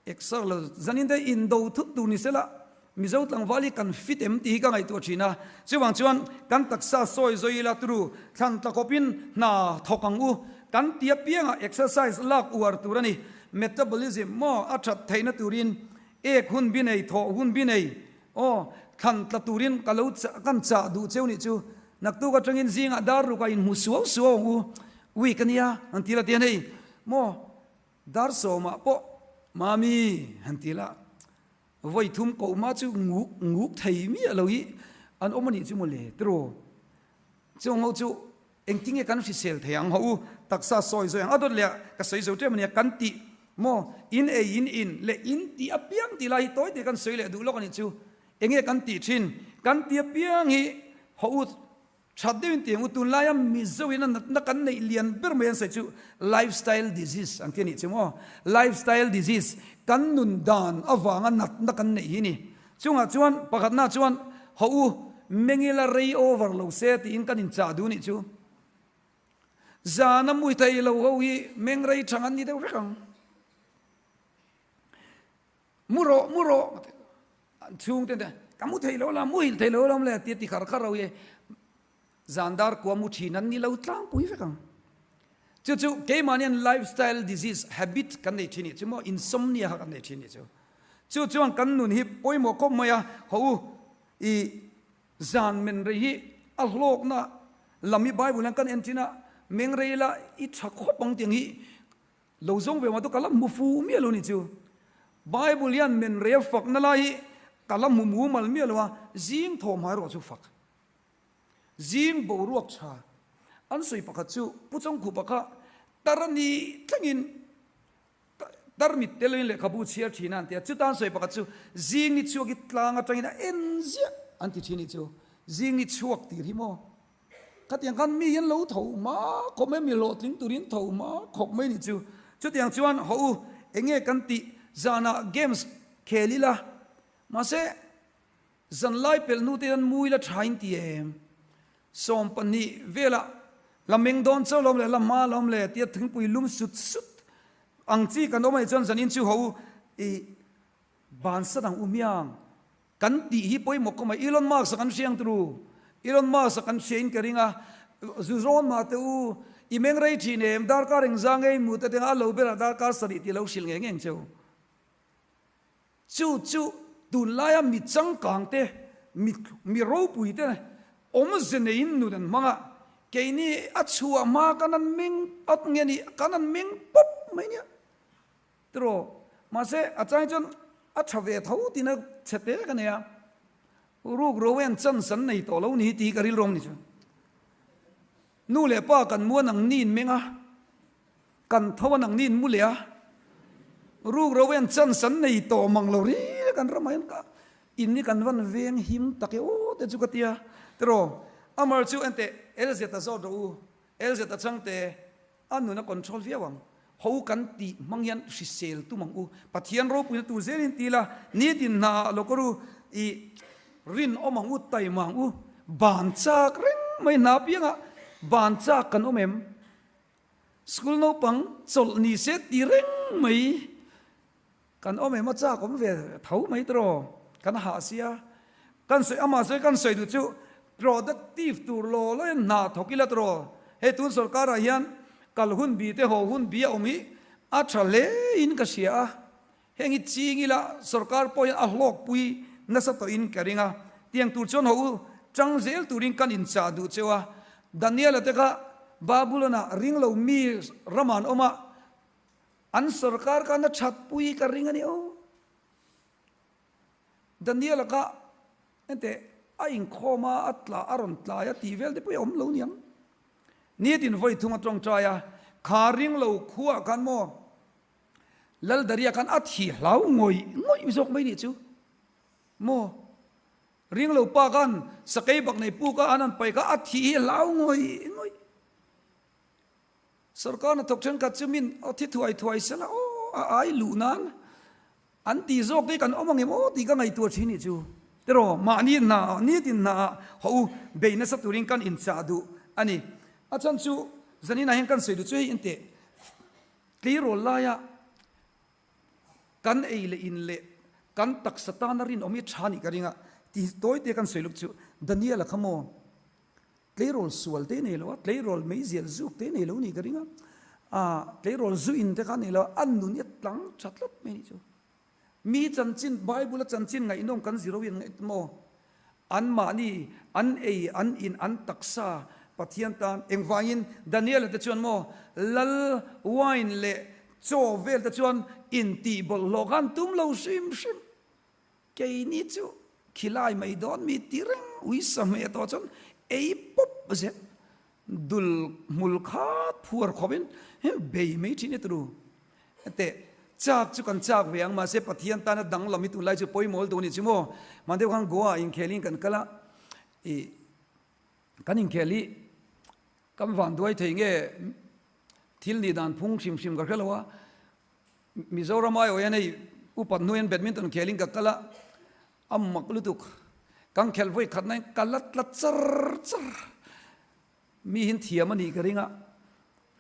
exer la zanin te indo thut tur ni sela Mizo tlangval hi kan fit em tih hi ka ngaihtuah thin a. Chuvang chuan kan taksa sawi zawi ila turu thlan tla khawpin hna thawk ang u. Kan ti apiangah exercise lak uar tur a ni. Metabolism maw a that theihna turin Ek hun bi nei, thawh hun bi nei, aw, thlan tla turin ka lo chah, kan chah duh cheu nih chu. Naktuk atangin zingah dar rukah inhmu suau suau ang u, week a nia, han ti la tian hei, maw, dar sawmah pawh Mami, han ti la, vawi thum koh hma chu nguk nguk thei miah lo hi an awm a nih chu mawle, tiraw? Chung ho chu Engtinge kan hrisel thei ang ho u, taksa sawi zawi ang a dawt leh ah ka sawi zo ṭem a nia kan tih maw in ei in in leh in tih apiang tih lai hi tawi te kan sawi leh duh lawk a nih chu enge kan tih ṭhin kan tih apiang hi ho u ṭhat deuh in tih ang u tunlaia Mizo in a natna kan neih lian ber mai an sawi chu lifestyle disease ang ti a nih chu maw lifestyle disease kan nun dan avanga natna kan neih hi ni Chungah chuan pakhatna chuan Haw u, mengila rei over lo se tiin kan inchah duh nih chu. Zana mui thei lo ho hi meng rei thang an ni deuh vek ang. Mu rawh, mu rawh, an chhungte te, ka mu thei lo la, muhil thei lo lawm le tia ti khar khar ho hi Zan dar kua mu thin an ni lo tlangpui vek ang. Chu chu keimahni an lifestyle disease habit kan nei thin nih chu maw insomnia kha kan nei thin nih chu. Chu chuan kan nun hi pawimawh khawp mai a, haw u i zan men rei hi a hlawkna lam hi Bible hian kan en thin a, meng rei la i tha khawp ang tiang hi lo zawng ve mah tu ka la hmu fu miah lo nih chu. Bible hian men rei a fakna lai hi ka la hmu mumal miah lo a, zing thawhhmai erawh chu fak. Zing boruak tha an sawi pakhat chu Pu Chawngkhupa kha tar a ni thlengin tar mit tel loin lehkhabu chhiar thin a an ti a, chuta an sawi pakhat chu zing ni chhuak hi tlang atangin a en ziah an ti thin nih chu, zing ni chhuak tir hi maw khatiang khan mi hian lo tho hma khawp mai, mi hlawhtling turin tho hma khawp mai nih chu, chutiang chuan haw u enge kan tih zanah games khel ila mahse Zanlai pelh hnute hian mui la tha in ti em? 12 velah la meng dawn chauh lawm leh la hma lawm le tia thingpui lum sut sut ang chi kan awm a nih chuan zanin chu ho i bansan ang u hmiang kan tih hi pawimawh khawp mai. Elon Musk a kan hriang turu Elon Musk a kan hria in ka ring a zu rawn mah teh u. I meng rei thin em? Darkar engzah nge i mu te teng a lo berah darkar sarih tih lo hrilh ngei ngei ang che u. Chu chu tunlaia mi changkang te, mi mi ropui te awmze neiin nun an hmang a, keini a chhuah hma kan an meng at nge ni, kan an meng pawp mai nia. Tiraw? Mahse a chang chuan a tha ve tho tina chhe te ka nei a, ruk ro hian chance an nei tawh lo ni tih hi ka rilru awm ni chuan. Nu leh pa kan muan ang niin meng a, Kan tho a nangni in mu leh a, ruk ro hian chance an nei tawh mang lo ri kan ramah hian ka in hi kan van veng him tak e aw te chu ka tia tiraw Amar chu enteh LZ a zawt rawh u LZ a changte a nun a control viau ang ho kan tih hmang hian hrisel tum ang u Pathian ropuina tur zelin ti ila nitin hna ah lo ka ru i rinawm ang u taima ang u ban chak reng mai hna apiangah ban chak kan awm em? School naupang chawlh ni se ti reng mai kan awm em a chak awm ve tho mai tiraw kan hah sia kan sawi amah sawi kan sawi duh chu productive tur law law in hna thawk ila tiraw hei tun sorkar ah hian kal hun bi te haw hun bi a awm hi a tha hle in ka hria a. Heng hi ching ila sorkar pawh hian a hlawkpui nasa tawhin ka ring a, tiang tur chuan haw u tang zel turin kan inchah duh cheu a. Daniela te kha Babylon-ah ring lo mi ramah an awm a, an sorkar khan a thatpui ka ring a ni aw. Daniela kha enteh a inkhawm a, a tla a rawn tlai a tih vel te pawh hi a awm lo niang. Nitin vawi thung a tawngtai a, kha ring lo khuaah khan maw Laldaria khan a thi hlau ngawih ngawih zawk mai nih chu maw? Ringlo pa khan sakei bak nei puk a an han paih kha a thi hi hlau ngawih ngawih. Sorkar hnathawk thenkhat chu min aw thi thuai thuai sela aw a ai luh nan an ti zawk te kan awm ang em aw tih ka ngaihtuah thin nih chu. Tiraw mahni hna ah nitin hna ah haw u bei nasa turin kan inchah duh a ni. A chhan chu zaninah hian kan sawi duh chu hei inteh Tleirawl laia kan ei leh in leh kan taksa tana rinawm hi tha nih ka ring a, ti tawi te kan sawi luk chu Daniel-a kha maw tleirawl sual te nei lo a, tleirawl meizial zuk te nei lo nih ka ring a, ah tleirawl zu in te kha nei lo a, a nun hi a tlang tha tlat mai nih chu. Mi chanchin, Bible-a chanchin ngaihnawm kan zir ho hian ngaih maw? Anmahni, an ei, an in, an taksa Pathian tan engvangin Daniel-a te chuan maw lal wine leh chaw vel te chuan intih bawlhhlawh khan tum lo hrim hrim. Keini chu khilai mai dawn mi ti reng uisa hmeh tawh chuan ei pawp zel dul hmul khat phuar khawpin bei mai thin e turu. Teh, chak chu kan chak ve ang, mahse Pathian tana danglam hi tunlai chu pawimawh duh a ni chu maw? Hman deuh khan Goa inkhelin kan kal a, ih kan inkhel hi kan van duai thei nge thil nih dan phung hrim hrim ka hre lo a, Mizoram aiawh hian hei upat hnuaiin badminton khelin ka kal a, a mak lutuk, kan khelh vawi khat nain ka la tla char char. Mi hin thiam a nih ka ring a,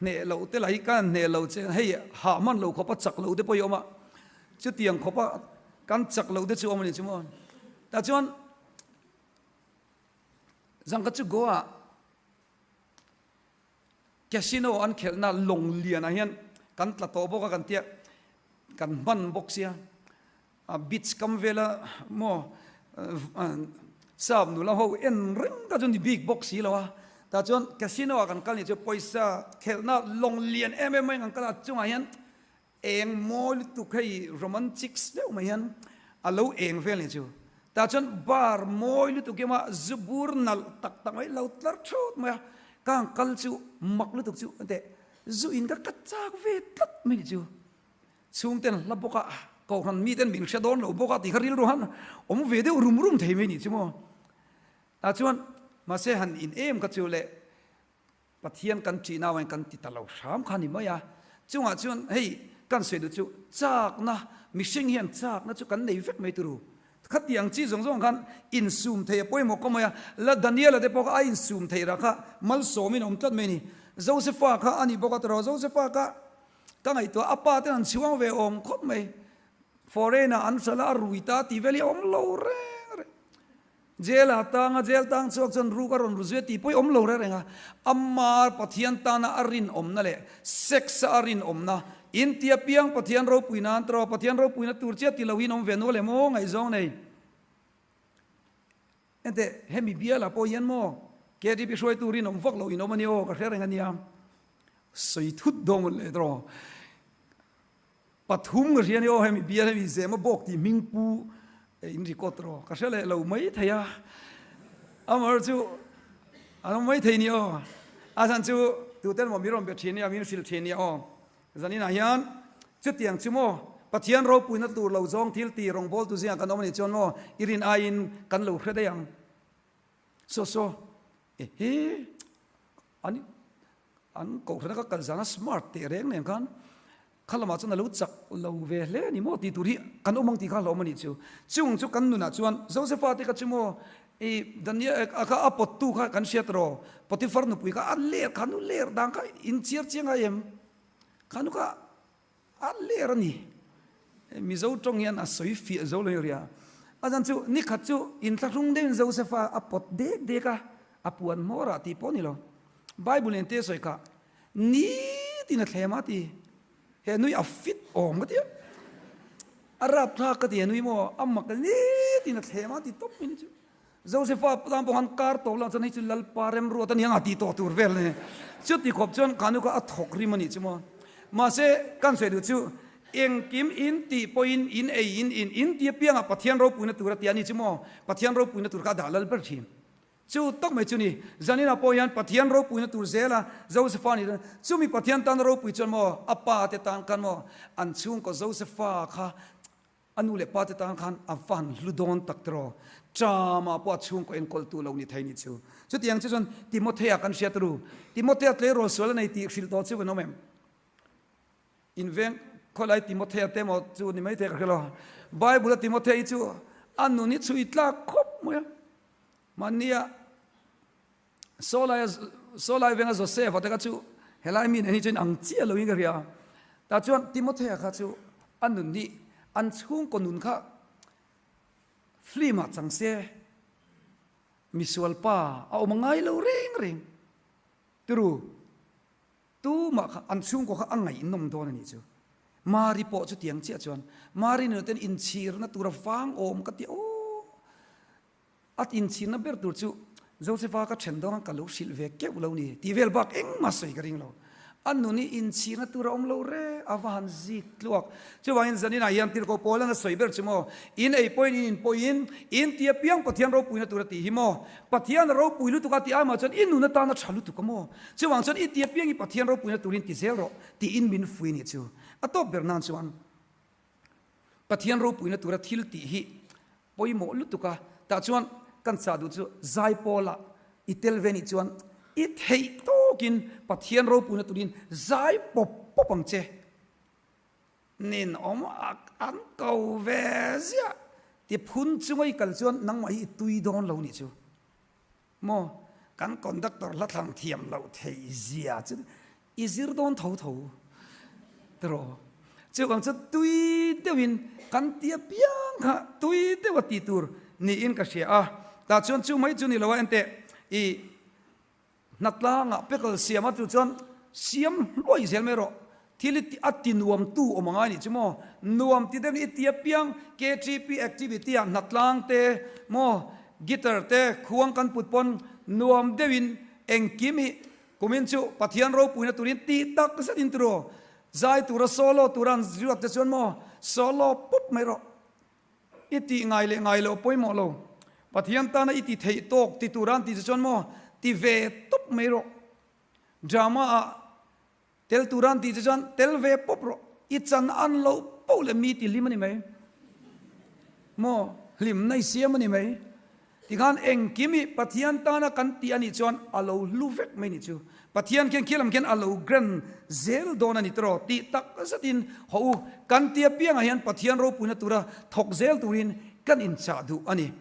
hneh loh te lah hi ka han hneh lo che, hei hah hman lo khawpa chak loh te pawh hi a awm a, chutiang khawpa kan chak loh te chu a awm a ni chu maw. Tah chuan zangkhat chu Goa casino an khelhna lawng lianah hian kan tla tawh bawk a kan tia, kan hman bawk sia. A beach kam vela maw sap nula ho en reng kha chu ni bik bawk si lo a, tah chuan casino ah kan kal ni chu pawisa khelhna lawng lian em em mai kan kal a, chungah hian eng mawi lutuk hei romantics deuh mai hian a lo eng vel ni chu, tah chuan bar mawi lutuk emaw zu bur nalh tak tak mai lo tlar thut mai a, ka han kal chu mak lutuk chu teh zu in ka ka chak ve tlat mai ni chu. Chhungten hla bawk a, kohhran miten min hre dawn lo bawk a tih kha rilru han awm ve deuh rum rum thei mai nih chu maw. Tah chuan mahse han in em kha chu le Pathian kan ṭih nau in kan ti ta lo hram kha ni mai a. Chungah chuan hei kan sawi duh chu chakna, mihring hian chakna chu kan nei vek mai turu. Khatiang chi zawng zawng khan insum thei a pawimawh ka mai a, la Daniela te pawh kha a insum theih rah kha malsawmin a awm tlat mai a ni. Josepha kha a ni bawk a tawrh a, Josepha kha Ka ngaihtuah a pa ten an chhuang ve awm khawp mai. Foreign ah an hralh a, a rui ta tih vel hi a awm lo reng reng. Jail ah tang a, jail tang chhuak chuan ruk a rawn ru zui a tih pawh i awm lo reng reng a. Ama Pathian tana a rinawmna leh sex a a rinawmna in ti apiang Pathian ropui nan tawh Pathian ropuina tur chiah ti lo in awm ve nual em aw ngaihzawng nei. Enteh hemi bialah pawh hian maw KTP hruaitu rinawm vak lo in awm a nia aw ka hre reng a nia. Sawi thut dawn mawlh leh tawh. Pathum ka hria ni aw hemi bial hemi Zema bawk tih hming pu in record rawh ka hre leh lo mai thei a amar chu an awm mai thei ni aw a chhan chu tuten maw min rawn be thin nia min hrilh thin nia aw zanin ah hian chutiang chu maw Pathian ropuina tur lo zawng thil ti rawngbawltu zingah kan awm anih chuan maw i rin aiin kan lo hre daih ang saw saw ehe an An kohhrana ka kal zana smart teh reng nen khan kha lamah chuan a lo chak lo ve hle a ni maw tih tur hi kan awm ang tih kha hlawm a nih chu. Chung chu kan nunah chuan Josepha te kha chu maw i Daniel a kha a pawttu kha kan hriat rawh Potiphar nupui kha a ler kha nu ler dan kha inchhiar chiang ai em? Kha nu kha A ler a ni. Mizo tawng hian a sawi fiah zo lo ria. A zan chu nikhat chu inthlahrung deuhin Josefa a pawt dek dek a, a puan hmawr ah tih pawh a ni lo. Bible in te sawi kha nitin a thlem a ti. He nui a fit awm ka ti a. A rapthlak ka ti he nui maw a mak nitin a thlem a ti tawp mai ni chu. Josefa tan pawh khan kar tawh lo chuan hei chu Lalpa remruat a ni ang a tih tawh tur vel a ni. Chuti khawp chuan khanu kha a thawk rim a nih chu maw. Mahse kan sawi duh chu engkim in tih pawhin in ei in in in ti apiangah Pathian ropuina tur a ti a ni chu maw. Pathian ropuina tur kha a dah lal ber thin. Chu tak mai chu ni. Zaninah pawh hian Pathian ropuina tur zela Josefa ni chuan chumi Pathian tana ropui chuan maw a pa te tan khan maw an chhungkaw Josefa kha A nu leh pa te tan khan a van hlu dawn tak tiraw? Ṭamah pawh a chhungkaw enkawltu lo ni thei ni chu. Chutiang chu chuan Timothea kan hriat ru. Timothea tleirawl sual a nei tih hrilh tawh chu kan awm em? Inveng khawilai Timothea te maw chu ni maithei ka hre lo. Bible a Timothea hi chu a nun hi chhui tlak khawp mai a. Mahnia Sawlai Sawlai venga Joseph a te kha chu helai mi nen hi chuan ang chiah loin ka hria. Tah chuan Timothea kha chu a nun hi an chhungkaw nun kha film ah chang se misual pa a awm ngai lo reng reng. Tiru tumah kha an chhungkaw kha a ngaihnawm dawn a nih chu. Mari pawh chutiang chiah chuan Mari nunah ten inchhirna tura vang awm ka ti aw. A inchhirna ber tur chu Josepha ka then dawn ka lo hrilh ve keuh lo ni tih vel bak engmah sawi ka ring lo. A nun hi inchhirna tur a awm lo re, a va han zik tluak. Chuvangin zaninah hian tirhkoh Paulan a sawi ber chu maw, in ei pawhin in in pawhin in ti apiang Pathian ropuina tur a tih hi maw? Pathian a ropui lutuk a tih aimah chuan i nun atan a tha lutuk a maw? Chuvang chuan i ti apiang i Pathian ropuina turin ti zel rawh tiin min fui nih chu. A tawp ber nan chuan Pathian ropuina tura thil tih hi pawimawh lutuk a, tah chuan kan chah duh chu zaipawlah i tel ve nih chuan i theih tawkin Pathian ropuina turin zai pawp pawp ang che. Ninawm an ko ve ziah ti phun chunga i kal chuan nangmah hi i tui dawn lo nih chu. Maw? Kan conductor hla thlang thiam loh theih zia chu i zir dawn tho tho tiraw? Chuvang chu tui deuhin kan ti apiang kha tui deuha tih tur niin ka hria a. Tah chuan chu mai chu ni lo a enteh i hnatlangah pekel siam a chu chuan siam hluai zel mai rawh. Thil i a ti nuam tu awm angai nih chu maw? Nuam ti deuh i ti apiang KTP activity ah hnatlang te maw guitar te khuang kan put pawn nuam deuh in engkim hi kumin chu Pathian ropuina turin tih tak zet in tiraw zai tura solo tura an ziak te chuan maw solo pup mai rawh i tih ngai leh ngai loh pawimawh lo Pathian tana i ti theih tawk ti tura an tih che chuan maw ti ve tawp mai rawh drama ah Tel tura an tih che chuan tel ve pawp rawh, i chan an loh poh leh mi ti hlim a ni mai. Maw? Hlimna i siam a ni mai. Tikhan engkim hi Pathian tana kan tih a nih chuan a lo hlu vek mai nih chu. Pathian khian khialam khian a lo grand zel dawn a ni tiraw tih tak zetin haw u, kan ti apiangah hian Pathian ropuina tura thawk zel turin kan inchah duh a ni.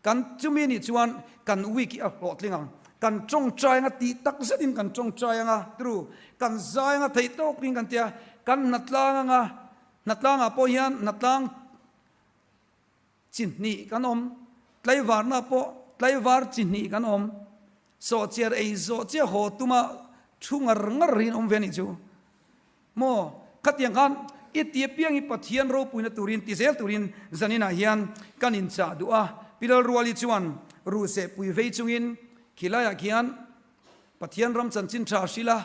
Kan chumi nih chuan kan week hi a hlawhtling ang. Kan tawngtai anga tih tak zetin kan tawngtai anga tru kan zai anga theih tawkin kan tia kan hnatlang anga hnatlangah pawh hian hnatlang chi hnih kan awm tlaivarna pawh. Tlaivar chi hnih kan awm. Sawhchiar ei zawh chiah haw tuma thu ngar ngar hi an awm ve a nih chu. Maw? Khatiang khan i ti apiang hi Pathian ropuina turin ti zel turin zaninah hian kan inchah duh a. Pi Lalruali chuan ruhseh pui vei chungin khilaiah khian Pathian ram chanchin tha a hrilh a,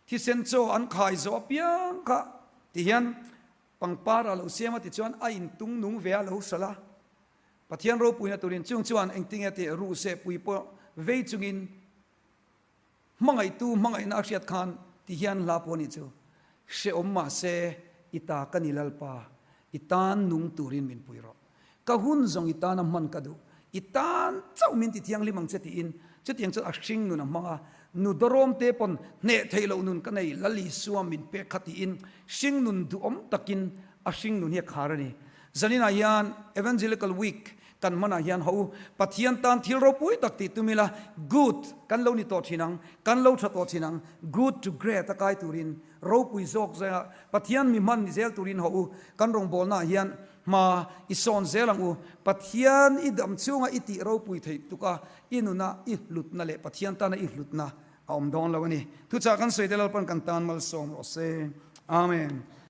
thisen chaw an khai zawh apiang kha ti hian pangpar a lo siam a tichuan a intung nung ve a lo hralh a. Pathian ropuina turin chung chuan engtinge tih ruhseh pui pawh vei chungin Hmangaihtu hmangaihna a hriat khan ti hian hla pawh a nih chu, Hrehawm mahse i ta ka ni Lalpa, i tan nung turin min pui rawh. Ka hun zawng i tana hman ka duh, i tan chauh min ti thianghlim ang che tiin chutiang chuan a hring nun a hmang a, nu dawrawm te pawn hneh theih loh nun ka nei Lal Isua min pek kha tiin hring nun duhawm takin a hring nun hi a khar a ni. Zaninah hian Evangelical Week Kan hmanah hian ho u, Pathian tan thil ropui tak tih tum ila, good kan lo ni tawh thin ang, kan lo tha tawh thin ang, good to great a kai turin, ropui zawk zaia Pathian mi hman ni zel turin ho u, kan rawngbawlnaah hian hma i sawn zel ang u, Pathian i dam chhunga i tih ropui theih tuka i nuna i hlutna leh Pathian tana i hlutna a awm dawn lo a ni. Thuchah kan sawi te Lalpan kan tan malsawm rawh se. Amen.